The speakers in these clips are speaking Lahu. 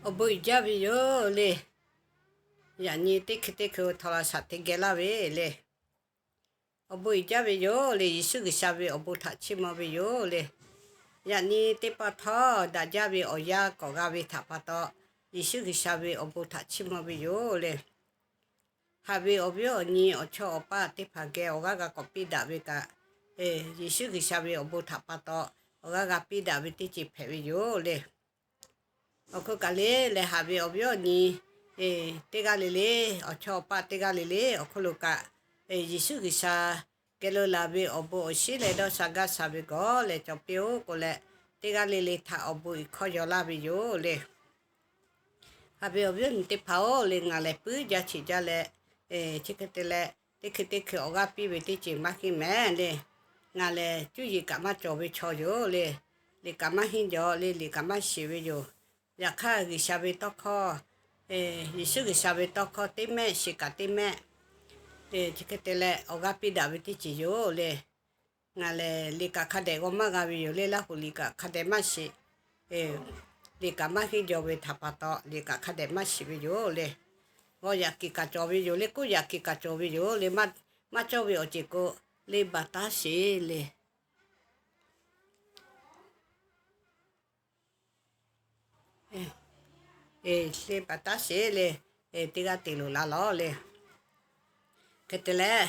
Awˬ bon uiˍ jaˇ ve yoˬ le. Yaꞈ nyi teˇ hkui teˇ hkui htawˇ la shaꞈ teꞈ geh laˇ ve le. Awˬ bon uiˍ jaˇ ve yoˬ le. Yeˍsuˆ G'uiˬsha ve awˬ bon htaꞈ chiˇ mvuh ve yoˬ le. Yaꞈ nyi teˇ pawˆ htawˇ daꞈ jaˇ ve awˬ yanˇ k'awꞈ g'a ve htaꞈ pa taw, Yeˍsuˆ G'uiˬsha ve awˬ bon htaꞈ chiˇ mvuh ve yoˬ le. Haꞈ ve awˬ viˉ awˬ nyi awˬ chawˇ awˬ paˇ teˇ hpaˍ geh awˬ g'aˇ g'a k'awꞈ piˇ daꞈ ve kaꞈ, Yeˍsuˆ G'uiˬsha ve awˬ bon htaꞈ pa taw awˬ g'aˇ g'a piˇ daꞈ ve teˇ ceuˬ hpehꞈ ve yoˬ le. Awˬ hk'oˆ kaꞈ le leh, haꞈ ve awˬ viˉ awˬ nyi teˇ g'aˇ le le, awˬ chawˇ awˬ paˇ teˇ g'aˇ le le awˬ hk'oˆ lo kaꞈ, Yeˍsuˆ G'uiˬsha geh lo laˬ ve awˬ bon awˬ shinˉ leh dawˇ sha gaˇ sha ve gawˬ leh cawˬ piˇ-oˆ k'o leh, teˇ g'aˇ le le htaꞈ awˬ bon uiˍ hkawˇ yaw laˇ ve yoˬ le. Haꞈ ve awˬ viˉ awˬ nyi teˇ hpaˍ-oˬ le, ngaˬ lehˬ puiˉ jaˇ cheꞈ jaˇ leh, chi hk'e te leh teˇ hkui teˇ hkui awˬ g'aˇ piˇ ve teˇ ceuˬ maˇ henˇ mehˍ le. Ngaˬ lehˬ cuˇ yiˍ kaꞈ maˇ cawˬ ve chaw yoˬ le. Liꞈ kaꞈ maˇ henˇ jaw le, liꞈ kaꞈ maˇ shiˍ ve yoˬ. Yaꞈ hk'aˇ G'uiˬsha ve tawˇ hkawˇ, Yeˍsuˆ G'uiˬsha ve tawˇ hkawˇ teˇ mehˆ shiˍ kaꞈ teˇ mehˆ, chi hk'e te leh awˬ g'aˇ piˇ daꞈ ve teˇ ceuˬ yoˬ le. Ngaˬ lehˬ liꞈ kaꞈ hk'a dehꞈ g'aw maˇ g'a ve yoˬ le. Laˇ huˍ liꞈ kaꞈ hk'a dehꞈ maˇ shiˍ, liꞈ kaꞈ maˇ henˇ jaw ve htaꞈ pa taw liꞈ kaꞈ hk'a dehꞈ maˇ shiˍ ve yoˬ le. G'aw yaꞈ kiˬ kaꞈ cawˬ ve yoˬ le, k'oˆ yaꞈ kiˬ kaꞈ cawˬ ve yoˬ le. Maˇ cawˇ ve awˬ ceuˬ k'o le baˬ taˉ sheˍ le. Le baˬ taˉ sheˍ le. Teˇ g'aˇ te loˍ la lawˬ le. Hk'e te leh,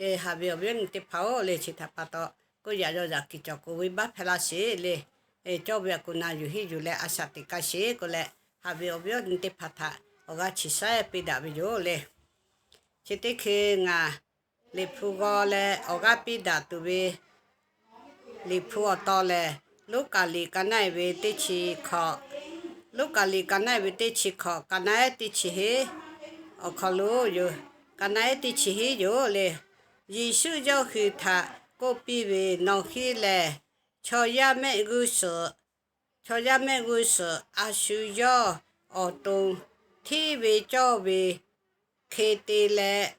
haꞈ ve awˬ viˉ awˬ nyi teˇ hpaˍ-oˬ le, chi htaꞈ pa taw k'oˆ yaꞈ yaw yaꞈ kiˬ cawˬ k'o ve baˆ hpehˇ laˇ sheˍ le. Cawˇ ve a kuˬ na yuˬ hiˆ yuˬ leh a shaꞈ teꞈ kaˇ sheˍ k'o leh, haꞈ ve awˬ viˉ awˬ nyi teˇ hpaˍ htaꞈ awˬ g'aˇ chi shaiˉ piˇ daꞈ ve yoˬ le. Chi teˇ hkui ngaˬ Liꞈ hpu g'aw leh awˬ g'aˇ piˇ daꞈ tuˬ ve Liꞈ hpu awˬ taw lehˬ, Luˉkaꞈ liꞈ ka naˆ-e ve teˇ chi hkawꞈ, Luˉkaꞈ liꞈ ka naˆ-e ve teˇ chi hkawꞈ, ka naˆ-ehˉ teˇ chi hiˉ awˬ hk'aw lo yoˬ. Ka naˆ-ehˉ teˇ chi hiˉ yoˬ le. Yeˍsuˆ yawˇ hui htaꞈ k'oˆ piˇ ve, Nawˬ hui lehˬ chaw yaˇ mehˆ g'uˇ suhˍ, chaw yaˇ mehˆ g'uˇ suhˍ a shu yawˇ awˬ to hteˇ ve cawˇ ve hk'e te leh,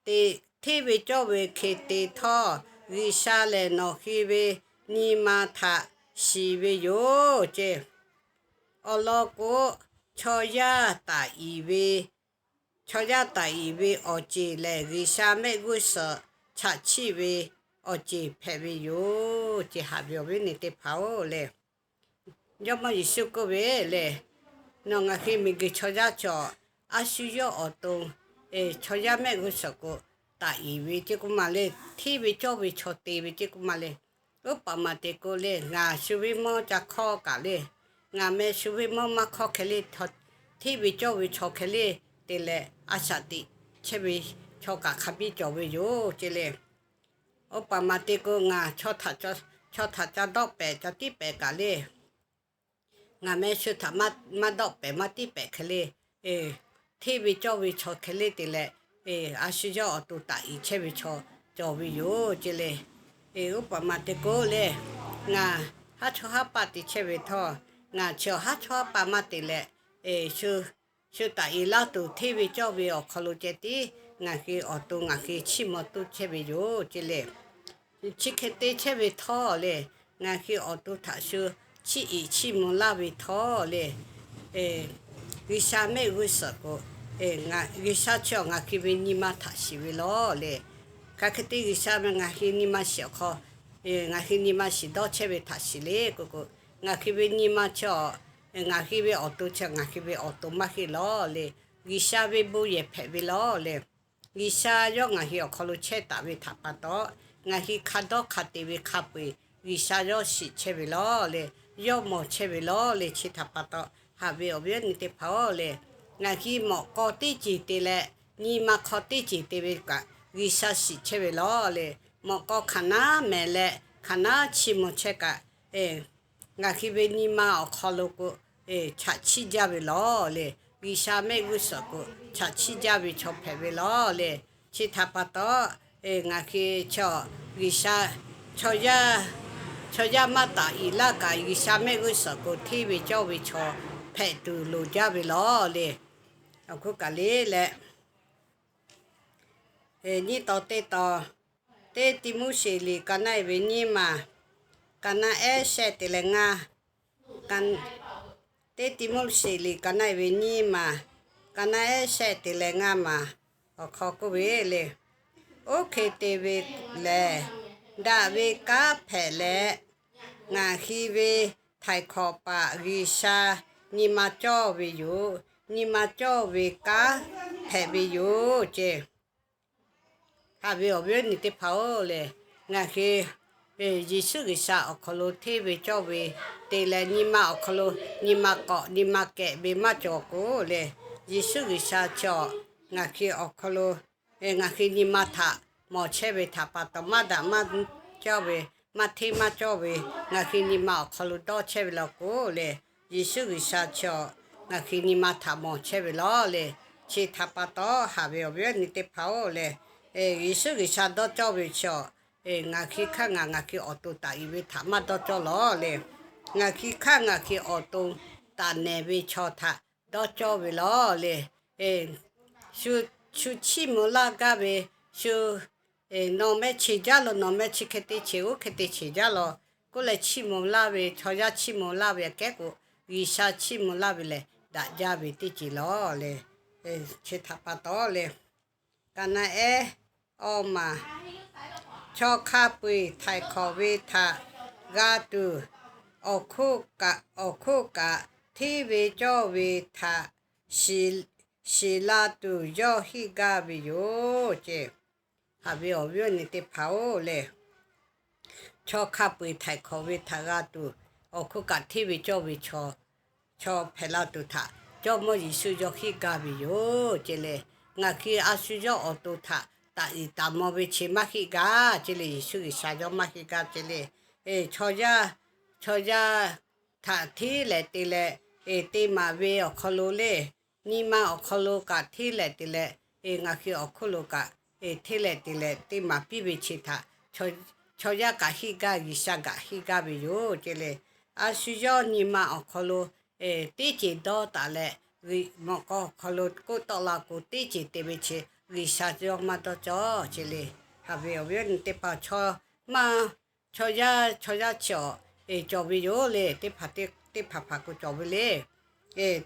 hteˇ ve cawˇ ve hk'e te htawˇ, G'uiˬsha lehˬ nawˬ hui ve nyi ma htaꞈ shiˍ ve yoˬ ce. Awˬ lawn k'o, chaw yaˇ taˍ iˍ ve, chaw yaˇ taˍ iˍ ve awˬ ceˬ lehˬ, G'uiˬsha mehˆ g'uˇ suhˍ chaꞈ chiˆ ve awˬ ceˬ hpehꞈ ve yoˬ ce. Haꞈ ve awˬ viˉ awˬ nyi teˇ hpaˍ-oˬ le, Jawˇmawˇ Yeˍsuˆ k'oˆ ve le, Nawˬ ngaˬ hui miˬguiˬ chaw yaˇ cawˬ, a shu yawˇ awˬ to chaw yaˇ mehˆ g'uˇ suhˍ k'o taˍ iˍ ve ce k'oˆ ma le. Hteˇ ve cawˇ ve chaw te ve ce k'oˆ ma le. Oˇ paˍ maˍ te k'o le, ngaˬ shu venˇ mawˇ ca hkawˇ kaꞈ le, ngaˬ meh shu venˇ mawˇ maˇ hkawˇ hk'e le, hteˇ ve cawˇ ve chaw hk'e le te leh a shaꞈ teꞈ chehˇ ve chaw kaꞈ hk'a biˇ cawˬ ve yoˬ ce le. Oˇ paˍ maˍ te k'o, ngaˬ chaw htaꞈ ca dawˆ pehˍ ca tiˉ pehˍ kaꞈ le, ngaˬ meh shu htaꞈ maˇ dawˆ pehˍ maˇ tiˉ pehˍ hk'e le, hteˇ ve cawˇ ve chaw hk'e le te leh, a shu yawˇ awˬ to taˍ iˍ chehˇ ve chaw cawˬ ve yoˬ ce le. Oˇ paˍ maˍ te k'o le, ngaˬ haˉ chawˇ haˉ paˆ te chehˇ ve htawˇ, ngaˬ chi awˬ haˉ chawˇ haˉ paˆ maˇ te leh, shu taˍ iˍ laˇ tuˬ hteˇ ve cawˇ ve awˬ hk'aw lo ceh tiˉ ngaˬ hui awˬ to ngaˬ hui chiˇ mvuh tuˬ chehˇ ve yoˬ ce le. Chi hk'e te chehˇ ve htawˇ le, ngaˬ hui awˬ to htaꞈ shu chiˇ iˍ chiˇ mvuh laˇ ve htawˇ le, G'uiˬsha mehˆ g'uˇ suhˍ k'o, G'uiˬsha chi awˬ ngaˬ hui ve nyi ma htaꞈ shiˍ ve lawˬ le. Hk'aˬ hk'e te G'uiˬsha meh ngaˬ hui nyi ma shiˍ awˬ hk'aw, ngaˬ hui nyi ma shiˍ dawˇ chehˇ ve htaꞈ shiˍ le k'o k'o, ngaˬ hui ve nyi ma chi awˬ, ngaˬ hui ve awˬ to chi ngaˬ hui ve awˬ to maˇ heˆ lawˬ le. G'uiˬsha ve bon yehˬ hpehꞈ ve lawˬ le. G'uiˬsha yawˇ ngaˬ hui awˬ hk'aw lo chehˇ taˍ ve htaꞈ pa taw, ngaˬ hui hk'a dawˇ hk'a te ve hk'a peu-eˬ G'uiˬsha yawˇ shiˍ chehˇ ve lawˬ le, yawˇ mawˬ chehˇ ve lawˬ le. Chi htaꞈ pa taw, haꞈ ve awˬ viˉ awˬ nyi teˇ hpaˍ-oˬ le, ngaˬ hui mawꞈ k'aw teˇ ceuˬ te leh, nyi ma hk'aw teˇ ceuˬ te ve kaꞈ, G'uiˬsha shiˍ chehˇ ve lawˬ le. Mawꞈ k'aw hk'aˬ naˉ mehˍ leh hk'aˬ naˉ chiˇ mvuh chehˇ kaꞈ, ngaˬ hui ve nyi ma awˬ hk'aw lo k'o, chaꞈ chiˆ jaˇ ve lawˬ le. G'uiˬsha mehˆ g'uˇ suhˍ k'o, chaꞈ chiˆ jaˇ ve chaw hpehꞈ ve lawˬ le. Chi htaꞈ pa taw, ngaˬ hui chaw, G'uiˬsha, chaw yaˇ, chaw yaˇ maˇ taˍ iˍ laˇ kaꞈ, G'uiˬsha mehˆ g'uˇ suhˍ k'o hteˇ ve cawˇ ve chaw hpehꞈ tuˬ loˍ jaˇ ve lawˬ le. Awˬ hk'oˆ kaꞈ le leh, nyiˇ taw teˇ taw, teˇ Tiˆmoˉseˍ liꞈ ka naˆ-e ve nyiˇ maˬ, ka naˆ-ehˉ shehˆ te leh ngaˇ, Teˇ Tiˆmoˉseˍ liꞈ ka naˆ ve nyiˇ maˬ, ka naˆ ehˉ shehˆ te leh ngaˇ maˬ awˬ hk'aw k'oˆ ve le. Oˇ hk'e te ve lehˬ, daꞈ ve kanˉ hpehꞈ leh, ngaˬ hui ve htaiˍ hkawꞈ paˍ G'uiˬsha nyi ma cawˇ ve yoˬ. Nyi ma cawˇ ve kanˉ hpehꞈ ve yoˬ ce. Haꞈ ve awˬ viˉ awˬ nyi teˇ hpaˍ-oˬ lehˬ, ngaˬ hui Yeˍsuˆ G'uiˬsha awˬ hk'aw lo hteˇ ve cawˇ ve te leh, nyi ma awˬ hk'aw lo nyi ma k'awꞈ nyi ma kehꞈ ve maˇ cawˬ k'o lehˬ, Yeˍsuˆ G'uiˬsha chi awˬ ngaˬ hui awˬ hk'aw lo ngaˬ hui nyi ma htaꞈ mawˬ chehˇ ve htaꞈ pa taw, maˇ daꞈ maˇ cawˇ ve, maˇ hteˇ maˇ cawˇ ve ngaˬ hui nyi ma awˬ hk'aw lo dawˇ chehˇ ve law k'o lehˬ, Yeˍsuˆ G'uiˬsha chi awˬ ngaˬ hui nyi ma htaꞈ mawˬ chehˇ ve law lehˬ, chi htaꞈ pa taw haꞈ ve awˬ viˉ awˬ nyi teˇ hpaˍ-oˬ lehˬ, Yeˍsuˆ G'uiˬsha dawˇ cawˇ ve chi awˬ ngaˬ hui hk'aˇ ngaˬ ngaˬ hui awˬ to taꞈ uiˍ ve htaꞈ maˇ dawˇ cawˇ law lehˬ, ngaˬ hui hk'aˇ ngaˬ hui awˬ to taꞈ nehˬ ve chaw htaꞈ dawˇ cawˇ ve law lehˬ, shu chiˇ mvuh laˇ gaˇ ve, shu nawˬ mehˆ chi jaˇ lo, nawˬ mehˆ chi hk'e te cheˬ, oˇ hk'e te cheˬ jaˇ lo k'oˆ leh chiˇ mvuh laˇ ve, chaw yaˇ chiˇ mvuh laˇ ve aꞈ kehˉ k'o, G'uiˬsha chiˇ mvuh laˇ ve lehˬ daꞈ jaˇ ve teˇ ceuˬ law lehˬ, chi htaꞈ pa taw lehˬ, ka naˆ ehˉ awˇ maˬ, chaw hk'a peu-eˬ htaiˍ hk'awꞈ ve htaꞈ g'a tuˬ, awˬ hk'oˆ kaꞈ, awˬ hk'oˆ kaꞈ hteˇ ve cawˇ ve htaꞈ shiˍ la tuˬ yawˇ henˇ gaˇ ve yoˬ ce. Haꞈ ve awˬ viˉ awˬ nyi teˇ hpaˍ-oˬ lehˬ, chaw hk'a peu-eˬ htaiˍ hk'awꞈ ve htaꞈ g'a tuˬ, awˬ hk'oˆ kaꞈ hteˇ ve cawˇ ve chaw hpehꞈ la tuˬ htaꞈ Jawˇmawˇ Yeˍsuˆ yawˇ henˇ gaˇ ve yoˬ ce lehˬ, ngaˬ hui a shu yawˇ awˬ to htaꞈ taꞈ uiˍ taˍ maw ve chi maˇ henˇ gaˇ ce lehˬ, Yeˍsuˆ G'uiˬsha yawˇ maˇ henˇ gaˇ ce lehˬ, chaw yaˇ, chaw yaˇ htaꞈ hteˇ lehˍ te leh, te maˍ ve awˬ hk'aw lo lehˬ, nyi ma awˬ hk'aw lo kaꞈ hteˇ lehˍ te leh, ngaˬ hui awˬ hk'oˆ lo kaꞈ hteˇ lehˍ te leh te maˍ piˇ ve chi htaꞈ chaw yaˇ kaꞈ henˇ gaˇ, G'uiˬsha kaꞈ henˇ gaˇ ve yoˬ ce lehˬ, a shu yawˇ nyi ma awˬ hk'aw lo teˇ ceuˬ dawˇ taˍ leh, mawꞈ k'aw awˬ hk'aw lo k'oˆ tawˆ la k'o, teˇ ceuˬ te ve chi G'uiˬsha yawˇ maˇ dawˇ cawˇ ce lehˬ, haꞈ ve awˬ viˉ awˬ nyi teˇ hpaˍ, chaw maˇ, chaw yaˇ, chaw yaˇ chi awˬ cawˬ ve yoˬ lehˬ, teˇ hpaˍ, teˇ hpaˍ hpaˍ k'o cawˬ ve lehˬ,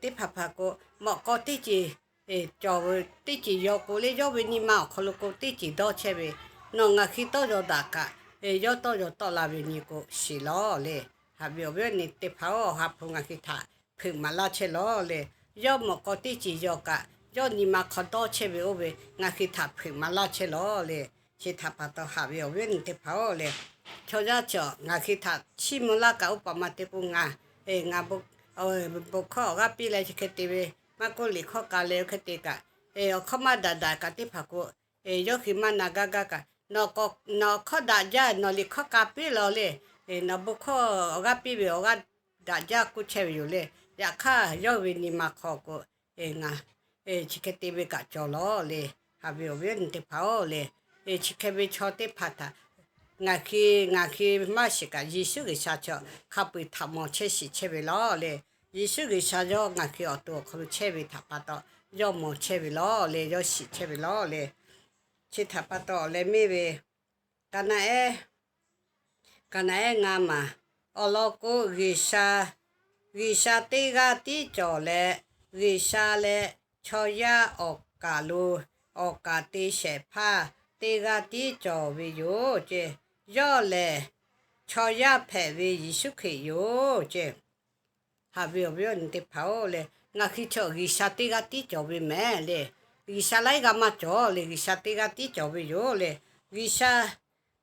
teˇ hpaˍ hpaˍ k'o mawꞈ k'aw teˇ ceuˬ cawˬ ve, teˇ ceuˬ yaw k'o lehˬ, yawˇ ve nyi ma awˬ hk'aw lo k'o teˇ ceuˬ dawˇ chehˇ ve, nawˬ ngaˬ hui tawˇ yaw daꞈ kaꞈ yawˇ tawˇ yaw tawˆ la ve nyi k'o shiˍ lawˬ lehˬ, haꞈ ve awˬ viˉ awˬ nyi teˇ hpaˍ-oˬ, awˬ ha hpu ngaˬ hui htaꞈ hpeuꞈ maˍ laˇ chehˇ lawˬ lehˬ, yawˇ mawꞈ k'aw teˇ ceuˬ yaw kaꞈ yawˇ nyi ma hk'aw dawˇ chehˇ ve oˇ ve ngaˬ hui htaꞈ hpeuꞈ maˍ laˇ chehˇ lawˬ lehˬ, chi htaꞈ pa taw haꞈ ve awˬ viˉ awˬ nyi teˇ hpaˍ-oˬ lehˬ, chaw yaˇ chi ngaˬ hui htaꞈ chiˇ mvuh laˇ kaꞈ oˇ pa ma te k'o, ngaˬ, ngaˬ bon hkawˇ awˬ g'aˇ piˇ leh chi hk'e te ve, maˇ k'oˆ liꞈ hkawˇ k'a leh oˇ hk'e te kaꞈ, awˬ hkawˇ maˇ daꞈ daꞈ kaꞈ teˇ hpaˍ k'o, yawˇ hui maˇ na gaˇ gaˇ kaꞈ, nawˬ hkawˇ daꞈ jaˇ, nawˬ liꞈ hkawˇ k'a piˇ lawˬ lehˬ, nawˬ bon hkawˇ awˬ g'aˇ piˇ ve awˬ g'aˇ daꞈ jaˇ k'oˆ chehˇ ve yoˬ lehˬ, yaꞈ hk'aˇ yawˇ ve nyi ma hk'aw k'o, ngaˬ chi hk'e te ve kaꞈ cawˬ lawˬ lehˬ, haꞈ ve awˬ viˉ awˬ nyi teˇ hpaˍ-oˬ lehˬ, chi hk'e ve chaw teˇ hpaˍ htaꞈ ngaˬ hui, ngaˬ hui maˇ shiˍ kaꞈ Yeˍsuˆ G'uiˬsha chi hk'a peu-eˬ htaꞈ mawˬ chehˇ shiˍ chehˇ ve lawˬ lehˬ, Yeˍsuˆ G'uiˬsha yawˇ ngaˬ hui awˬ to awˬ hk'aw lo chehˇ ve htaꞈ pa taw yawˇ mawˬ chehˇ ve lawˬ lehˬ, yawˇ shiˍ chehˇ ve lawˬ lehˬ, chi htaꞈ pa taw awˬ leh meˇ ve ka naˆ ehˉ, ka naˆ ehˉ ngaˇ maˬ, awˬ lawn k'o G'uiˬsha, G'uiˬsha teˇ g'aˇ tiˉ cawˬ leh, G'uiˬsha leh chaw yaˇ awˬ kaˬ lo awˬ kaˬ te shehˍ hpaˇ teˇ g'aˇ tiˉ cawˬ ve yoˬ ce. Yawˇ lehˬ chaw yaˇ hpehꞈ ve Yeˍsuˆ Hkriꞈ yoˬ ce. Haꞈ ve awˬ viˉ awˬ nyi teˇ hpaˍ-oˬ lehˬ, ngaˬ hui chaw G'uiˬsha teˇ g'aˇ tiˉ cawˬ ve mehˍ lehˬ, G'uiˬsha laiˉ g'aˇ maˇ cawˬ lehˬ, G'uiˬsha teˇ g'aˇ tiˉ cawˬ ve yoˬ lehˬ, G'uiˬsha,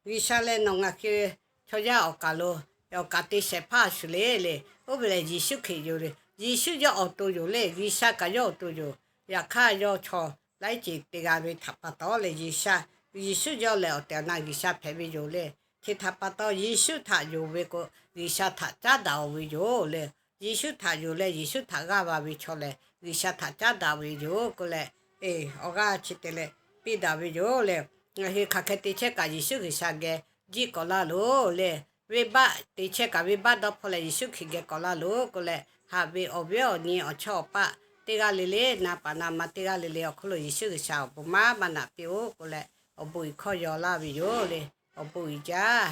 G'uiˬsha leh nawˬ ngaˬ hui chaw yaˇ awˬ kaˬ lo awˬ kaˬ te shehˍ hpaˇ a shuˍ le lehˬ, oˇ ve lehˬ Yeˍsuˆ Hkriꞈ yoˬ lehˬ, Yeˍsuˆ yawˇ awˬ to yoˬ lehˬ, G'uiˬsha kaꞈ yawˇ awˬ to yoˬ. Yaꞈ hk'aˇ yawˇ chaw laiˉ ceuˬ te g'a ve htaꞈ pa taw lehˬ, G'uiˬsha, Yeˍsuˆ yawˇ lehˬ awˬ tehˬ awˬ na G'uiˬsha hpehꞈ ve yoˬ lehˬ, chi htaꞈ pa taw Yeˍsuˆ htaꞈ yonˍ ve k'o, G'uiˬsha htaꞈ caˉ daꞈ-oˬ ve yoˬ lehˬ, Yeˍsuˆ htaꞈ yonˍ leh Yeˍsuˆ htaꞈ g'aˇ va ve chaw lehˬ, G'uiˬsha htaꞈ caˉ daꞈ ve yoˬ k'oˆ leh, awˬ g'aˇ chi te leh piˇ daꞈ ve yoˬ lehˬ, ngaˬ hui hk'aˬ hk'e te chehˇ kaꞈ Yeˍsuˆ G'uiˬsha geh jiˆ k'awꞈ laˇ loˬ lehˬ, venˇbaˆ te chehˇ kaꞈ venˇbaˆ dawˇ hpawˇ leh Yeˍsuˆ Hkriꞈ geh k'awꞈ laˇ loˬ k'oˆ leh, haꞈ ve awˬ viˉ awˬ nyi awˬ chawˇ awˬ paˆ teˇ g'aˇ le le, na paˍ na ma teˇ g'aˇ le le awˬ hk'oˆ lo Yeˍsuˆ G'uiˬsha awˬ bon maˇ maˇ naꞈ piˇ-oˆ k'oˆ leh, awˬ bon uiˍ hkawˇ yaw laˇ ve yoˬ lehˬ, awˬ bon uiˍ jaˇ